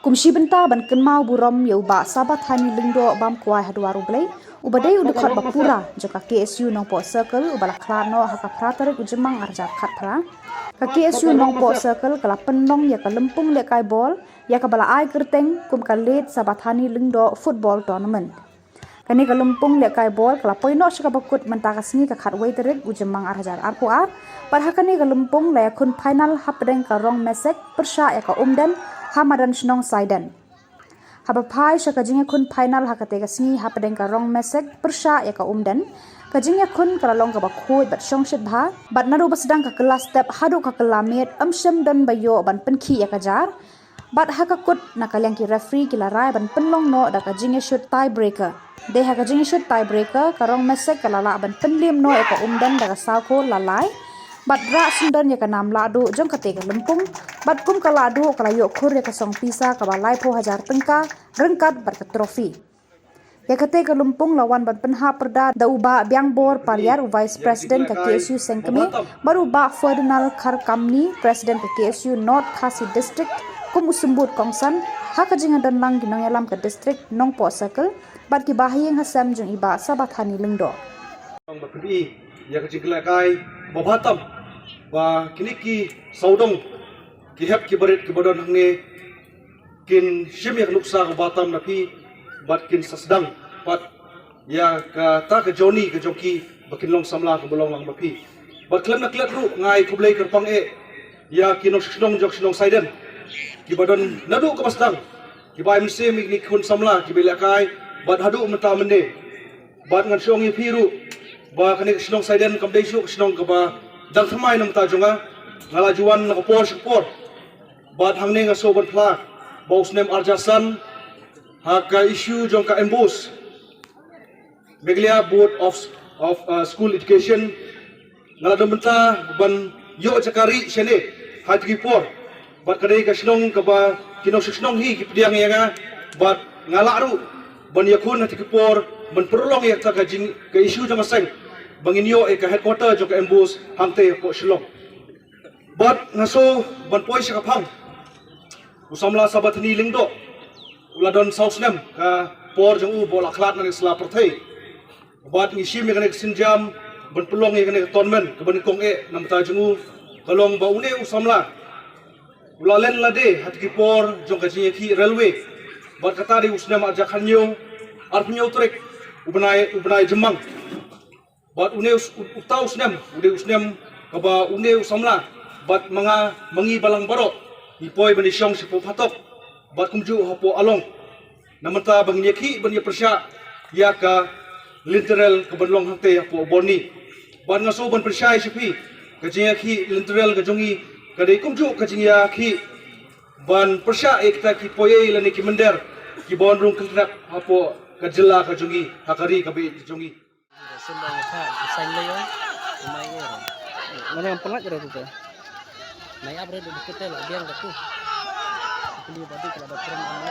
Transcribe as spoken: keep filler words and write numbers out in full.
Kum shi bynta ban kynmaw burom ïa u Bah Sabathani Lyngdoh bam kwai ha dwar U Blei, uba dei u dkhot ba pura jong ka K S U Nongpoh Circle, uba la khlad noh ha ka phra tarik u Jymmang ar hajar khatphra, ka K S U Nongpoh Circle ka la pynlong ïa ka lympung lehkai bol ïa kaba la ai kyrteng kum ka Late Sabathani Lyngdoh Football Tournament. Kane ka lympung lehkai bol ka la poi noh sha kaba kut mynta ka sngi ka khatwei tarik u Jymmang ar hajar arphew ar. Bad ha kane ka lympung la ïakhun final hapdeng ka Rong Mesek pyrshah ïa ka Umden ha madan shnong Saiden. Haba phai sha ka jingïakhun final ha kata ka sngi hapdeng ka Rong Mesek pyrshah ïa ka Umden, ka jingïakhun ka la long kaba khuid bad shongshit bha. Bad naduh ba sdang ka kylla step haduh ka kylla miet, ym shym don ba ïoh ban pynkhih ïa ka jar. Bad ha ka kut, na ka liang ki referee ki la rai ban pynlong noh da ka jingïashut tiebreaker. Dei ha ka jingïashut tiebreaker, ka Rong Mesek ka la lah ban pynliem noh ïa ka Umden da ka saw kol la lai. Bad rah syndon ïa ka nam lahduh jong kata ka lympung. Bad kum ka lahduh ka la ïoh khur ïa ka song pisa kaba laiphew hajar tyngka, ryngkat bad ka trophy. Ïa kata ka lympung la wan ban pynhap pyrda da u Bah Biangbor Paliar, u Vice President ka K S U Sengkmie, bad u Bah Ferdinand Kharkamni, President ka K S U North Khasi District, kum u symbud kongsan ha ka jingïadon lang ki nongïalam ka district Nongpoh Circle bad ki bahaïing hasem jong i Bah Sabathani Lyngdoh. Ba phi ïa ka jingkhlaiñ kai ba bha tam ba kine ki sawdong ki hep ki barit ki ba don hangne kin shim ïa ka nuksa ka ba tam na phi bad kin sa sdang pat ïa kata ka journey ka jong ki ba kin long samla ka ba long lang ba phi. Bad khlem na klet ruh nga ai khublei kyrpang eh ïa ki nongshong shnong jong shnong Saiden ki ba don naduh ka ba sdang ki ba ai mynsiem ïa kine ki khun samla ki ba lehkai bad haduh mynta mynne. Bad ngan shong ïa phi ruh ba kane ka shnong Saiden kam dei shuh ka shnong ka ba dang thymmai na mynta jong nga. Nga la ju wan na ka por sha ka por. Bad hangne nga sngewbha ban phla ba u snem ar hajar san ha ka issue jong ka MBOSE, Meghalaya Board of, of uh, School Education, nga la don bynta ban ïoh jaka rieh shane ha kito ki por. Bad ka dei ka shnong ka ba ki nongshong shnong hi ki pdiang ïa nga bad nga lah ruh ban ïakhun ha kito ki por ban pynlong ïa kata ka jing ka issue jong ka seng ba ngin ïoh ïa ka headquarter jong ka MBOSE hangtei hapoh Shillong. Bad nga sngewbha ban poi sha ka phang. U samla Sabathani Lyngdoh u la don saw snem ka por jong u ba u la khlad na ka sla pyrthei. Bad ngi shim ïa kane ka sienjam ban pynlong ïa kane ka tournament ka ban kong eh na mynta jong u ka long ba une u samla u la len lade ha kito ki por jong ka jingïakhih railway. Bad kata dei u snem ar hajar khathynñiew arphew hynñiew tarik u bnai u bnai Jymmang. Bad une u, u, uta u snem u dei u snem ka ba une u samla bad ma nga ma ngi balang baroh ngi poi ban ïashong shapoh phatok bad kumjuh hapoh along. Na mynta ba ngin ïakhih ban ïapyrshah ïa ka linterel ka ban long hangtei hapoh Borni. Bad nga sngewbha ban pyrshah sha phi ka jingïakhih linterel ka jong ngi ka dei kumjuh ka jingïakhih ban pyrshah ïa kita ki poiei lane ki mynder ki ban rung kynrep hapoh ka jylla ka jong ngi ha ka ri ka ba ïeit ka jong ngi. Sembang ha, isang layo, imai ero. Mana yang pernah kira tu? Nai abra du kete la biang ka tu. Kini badu kala ba pernah.